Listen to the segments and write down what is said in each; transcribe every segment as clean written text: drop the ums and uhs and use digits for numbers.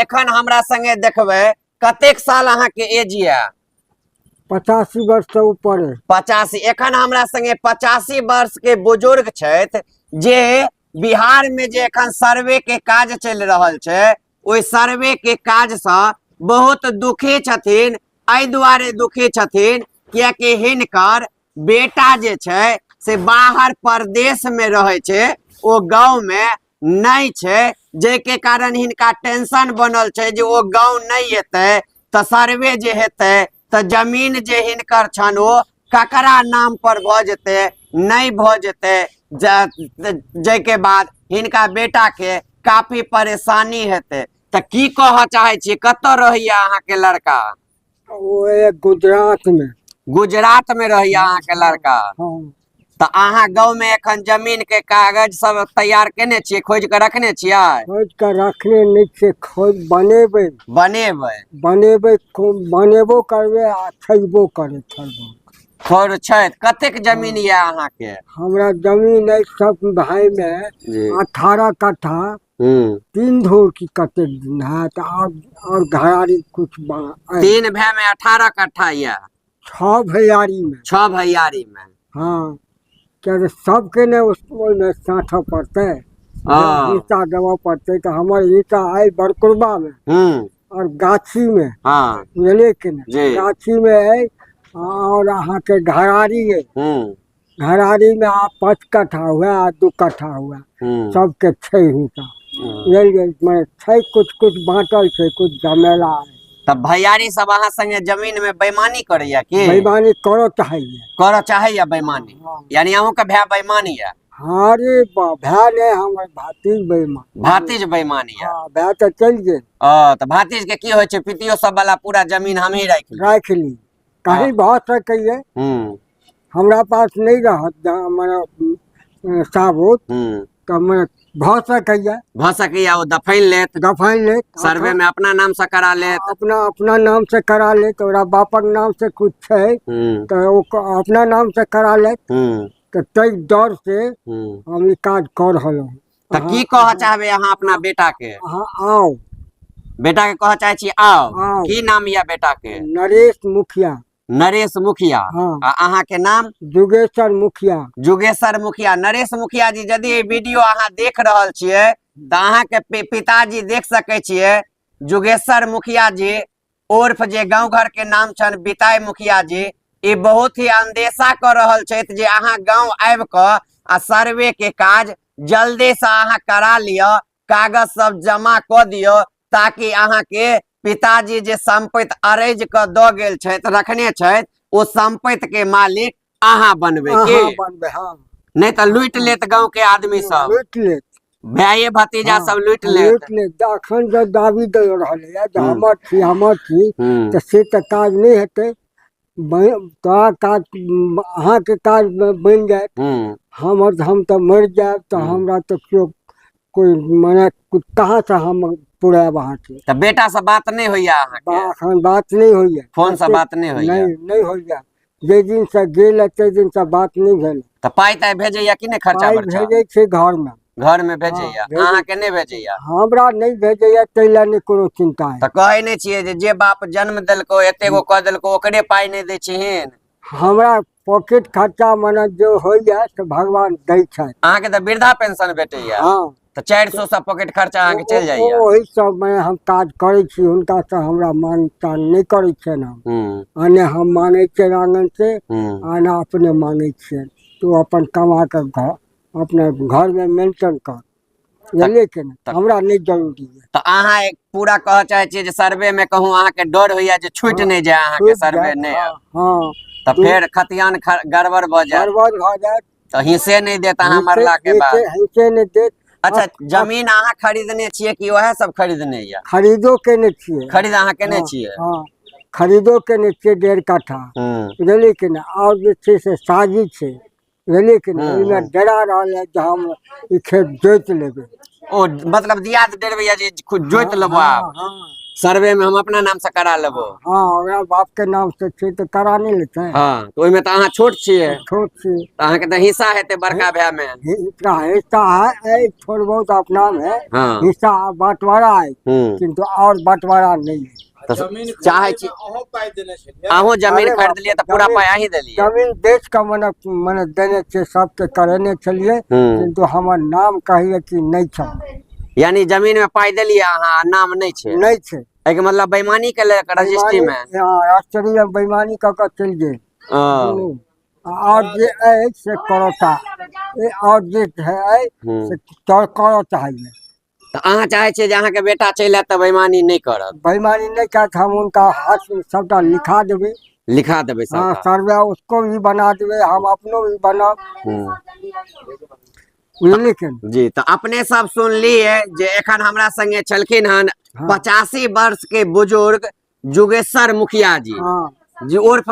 एखन हमरा संगे देखबै कतेक साल अहाँके एज यऽ? 85 वर्ष से ऊपर है। 85। एखन हमरा संगे 85 वर्ष के बुजुर्ग छथि जे बिहार में जे एखन सर्वे के काज चलि रहल छै ओहि सर्वे के काज सँ बहुत दुखी छथिन। एहि दुआरे दुखी छथिन कियाकि हिनकर बेटा जे छै से बाहर परदेश में रहै छै, ओ गाँव में नहि छै, जाहिके कारण हिनका टेंशन बनल छै जे ओ गाँव नहि एतै तऽ सर्वे जे हेतै तऽ जमीन जे हिनकर छनि ओ ककरा नाम पर भऽ जेतै, नहि भऽ जेतै, जाहिके बाद हिनका बेटाके काफी परेशानी हेतै। तऽ की कहऽ चाहै छियै, कतऽ रहैया अहाँके लड़का? ओ एक गुजरात में। गुजरात में रहैया अहाँके लड़का? हाँ। तऽ अहाँ गाँव में एखन जमीन के कागज सब तैयार केने छियै, खोजि कऽ रखने छियै? खोजि कऽ रखने नहि छियै, खोज बनेबै। बनेबै? बनेबै, बनेबो करबै आ छेबो करै थोड़। थोड़ छै। कतेक जमीन यऽ अहाँके? हमरा जमीन अइ सब भाई में 18 कट्ठा, 3 धूर की कतेक दिन हैत, और घरारी कुछ अइ। 3 भाई में 18 कट्ठा यऽ? 6 भैयारी में। 6 भैयारी में। हाँ, किया तऽ सबके ने ओहिमे साँठऽ पड़तै, हिस्सा देबऽ पड़तै। तऽ हमर हिस्सा अइ बड़कुरबा में और गाछी में। बुझलियै कि नहि? गाछी में अइ और अहाँके घरारी अइ। घरारी में आब 5 कट्ठा हुए आ 2 कट्ठा हुए, सबके छै हिस्सा। बुझलियै? मने छै कुछ कुछ बाँटल छै, कुछ झमेला अइ। तऽ भैयारी सब अहाँ संगे जमीन में बेईमानी करैया की? बेईमानी करऽ चाहैया। करऽ चाहैया बेईमानी? यानी अहूँ के भाय बेईमान यऽ? हाँ रे भाय नहि, हमर भातिज बेईमान। भातिज बेईमान यऽ? हाँ, भाय तऽ चलि गेल। ओ तऽ भातिज के की होइ छै, पितियो सब वाला पूरा जमीन हमही राखि ली? राखि ली, कहीं भऽ सकैया। हमरा पास नहि रहत मने साबुत, तऽ मने भऽ सकैया। भऽ सकैया ओ दफाइन लेत। दफाइन लेत। सर्वे में अपना नाम से करा लेत। अपना नाम से करा लेत, ओकरा बापक नाम से कुछ छै तऽ ओ अपना नाम से करा लेत। तऽ ताहि डर से हम ई काज कऽ रहल हूँ। तऽ की कहऽ चाहबै अहाँ अपना बेटा के? अहाँ आउ। बेटा के कहऽ चाहै छी आउ। आउ। की नाम यऽ बेटा के? नरेश मुखिया। नरेश मुखिया। हाँ। आ अहाँ के नाम? जुगेश्वर मुखिया। जुगेश्वर मुखिया। नरेश मुखिया जी, यदि ई वीडियो अहाँ देख रहल छियै तऽ अहाँ के पिताजी देख सकै छियै, जुगेश्वर मुखिया जी उर्फ जे गाँव घर के नाम छनि बिताय मुखिया जी, ई बहुत ही अंदेशा कऽ रहल छथि जे अहाँ गाँव आबि कऽ आ सर्वे के काज जल्दी से अहाँ करा लिअ, कागज सब जमा कऽ दियौ, ताकि अहाँ के पिताजी जे संपत्ति अरैज कऽ दऽ गेल छथि, रखने छथि, ओ संपत्ति के मालिक अहाँ बनबै की? अहाँ बनबै, हाँ। नहि तऽ लूटि लेत गाँव के आदमी सब। लूटि लेत। भाइये भतीजा हाँ, सब लूटि लेत। लूटि लेत। अखन जब दाबी दऽ रहल यऽ जे हमर छी, हमर छी, तऽ से तऽ काज नहि हेतै। तोरा काज, अहाँके काज बनि जायत, हम तऽ मरि जायब तऽ हमरा तऽ केओ कोइ मने कहाँ से हम पुरायब अहाँके। तऽ बेटा से बात नहि होइया अहाँके? अखन बात नहि होइया। फोन से बात नहि होइया? नहि, नहि होइया। जाहि दिन से गेल है ताहि दिन से बात नहि भेल। तऽ पाइ ताइ भेजैया कि नहि खर्चा पाइ बर्चा? भेजै छै घरमे। घरमे भेजैया? हाँ, भेजै। अहाँके नहि भेजैया? हमरा नहि भेजैया, ताहि लए नहि कोनो चिन्ता है। तऽ कहै नहि छियै जे जे बाप जन्म देलको, एते गो कऽ देलको, ओकरे पाइ नहि दै छिहीन? हमरा पॉकेट खर्चा मने जे होइया से भगवान दै छथि। अहाँके तऽ वृद्धा पेंशन भेटैया? हाँ। तऽ 400 से पॉकेट खर्चा अहाँके चलि जाइया? ओहि सबमे हम काज करै छी, हुनका से हमरा मान तान नहि करै छियनि हम। आ नहि हम मानै छियनि आङ्गन से, आ नहि अपने मानै छियनि। तू अपन कमा कऽ घर, अपना घरमे मेंटेन कर, बुझलियै कि नहि? हमरा नहि जरूरी यऽ। तऽ अहाँ एक पूरा कहऽ चाहै छियै जे सर्वे मे कहूँ अहाँके डर होइया जे छूटि नहि जाय अहाँके, छूटि सर्वे जायत, नहि हाँ, आयत। हाँ। तऽ फेर खतियान गड़बड़ भऽ जायत। गड़बड़ भऽ जायत। तऽ हिस्से नहि देत अहाँ मरला के बाद। हिस्से नहि देत। अच्छा, जमीन अहाँ खरीदने छियै कि वएह सब खरीदने यऽ? खरीदो केने छियै। खरीद अहाँ केने हाँ, छियै? हाँ, खरीदो केने छियै 1.5 कट्ठा, बुझलियै कि नहि? आओर जे छै से साजी छै, बुझलियै कि नहि? ओहिमे डरा रहल है जे हम ई खेत जोति लेबै। ओ मतलब दियाद डरबैया जे जोति लेबो आब? हाँ। सर्वे में हम अपना नाम से करा लेबो। हाँ, ओकरा बाप के नाम से छै तऽ करा नहि लेतै। हाँ, तऽ ओहिमे तऽ अहाँ छोट छियै। छोट छी। तऽ अहाँके तऽ हिस्सा हेतै बड़का भाय में। हिस्सा हिस्सा है, थोड़ बहुत अपना में। हिस्सा बंटवारा है, किंतु और बंटवारा नहीं है। तऽ जमीन चाहै छी अहूँ पाइ देने छलियै। अहूँ जमीन अरे बाप, खरीदलियै तऽ पूरा पाइ अहीं देलियै। जमीन बेच कऽ मने मने देने छियै, सबके करेने छलियै, किंतु हमर नाम कहैया कि नहि छौ। यानी जमीन में पाइ देलियै अहाँ आ नाम नहि छै। नहि छै। एहिके मतलब बेईमानी केलक रजिस्ट्री में। हाँ, रजिस्ट्री में बेईमानी कऽ कऽ चलि गेल। आओर जे अछि से करता, आओर जे है से करऽ चाहैया। तऽ अहाँ चाहै छियै जे अहाँके बेटा चलि आयत तऽ बेईमानी नहि करत। बेईमानी नहि करत, हम हुनका हाथ में सबटा लिखा देबै। लिखा देबै हाँ, सबटा। सर्वे उसको भी बना देबै, हम अपनो भी बनाब। बुझलियै कि नहि? जी, तऽ अपने सब सुनलियै जे एखन हमरा संगे छलखिन हन 85 वर्ष के बुजुर्ग जुगेश्वर मुखिया जी, जी उर्फ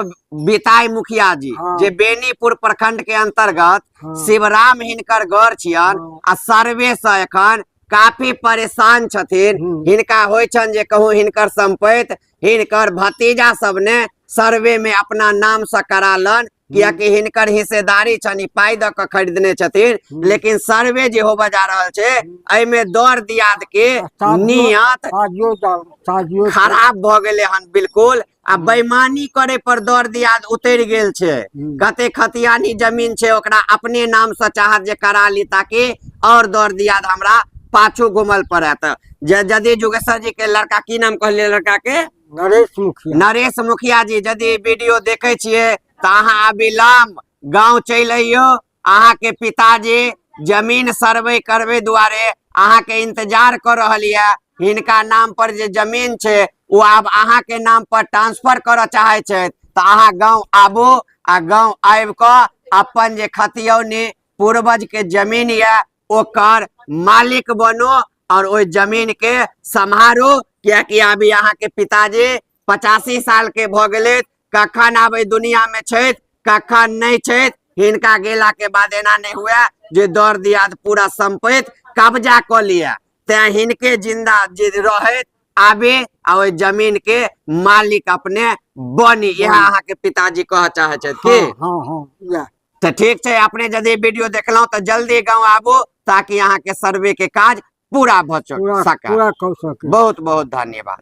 बिताई मुखिया जी, जे बेनीपुर प्रखंड के अंतर्गत शिवराम हिनकर घर छियन आ सर्वे से एखन काफी परेशान छथिन। हिनका होइ छनि जे कहूँ हिनकर संपत्ति हिनकर भतीजा सब ने सर्वे में अपना नाम से करालन, कियाकि हिनकर हिस्सेदारी छनि, पाइ दऽ कऽ खरीदने छथिन, लेकिन सर्वे जे होबऽ जा रहल छै एहिमे दर दियाद के नियत खराब भऽ गेलै हन बिल्कुल, आ बेईमानी करे पर दर दियाद उतरि गेल छै। कते खतियानी जमीन छै ओकरा अपने नाम से चाहत जे करा ली ताकि और दर दियाद हमरा पाछू घुमल पड़त। यदि जुगेश्वर जी के लड़का, की नाम कहलियै लड़का के? नरेश मुखिया। नरेश मुखिया जी यदि वीडियो देखे छियै तऽ अहाँ अविलंब गाँव चलि अइयौ। अहाँके पिताजी जमीन सर्वे करबै दुआरे अहाँके इंतजार कऽ रहल यऽ। हिनका नाम पर जे जमीन छै ओ आब अहाँके नाम पर ट्रांसफर करऽ चाहै छथि, तऽ अहाँ गाँव आबू आ गाँव आबि कऽ अपन जे खतियौनी पूर्वज के जमीन यऽ ओकर मालिक बनू और ओहि जमीन के सम्हारू, कियाकि अभी अहाँके पिताजी 85 साल के भऽ गेलै, कखन आब एहि दुनिया में छथि कखन नहि छथि। हिनका गेला के बाद एना नहि हुए जे दर दियाद पूरा संपत्ति कब्जा कऽ लिअ, तें हिनके जिंदा जे रहैत आबे आ ओहि जमीन के मालिक अपने बनी, इएह अहाँके पिताजी कहऽ चाहै छथि की? हाँ, हाँ, इएह। तऽ ठीक छै, अपने यदि वीडियो देखलहुँ तऽ जल्दी गाँव आबू ताकि अहाँके सर्वे के काज पूरा भऽ सकै। पूरा कऽ सकै। बहुत बहुत धन्यवाद।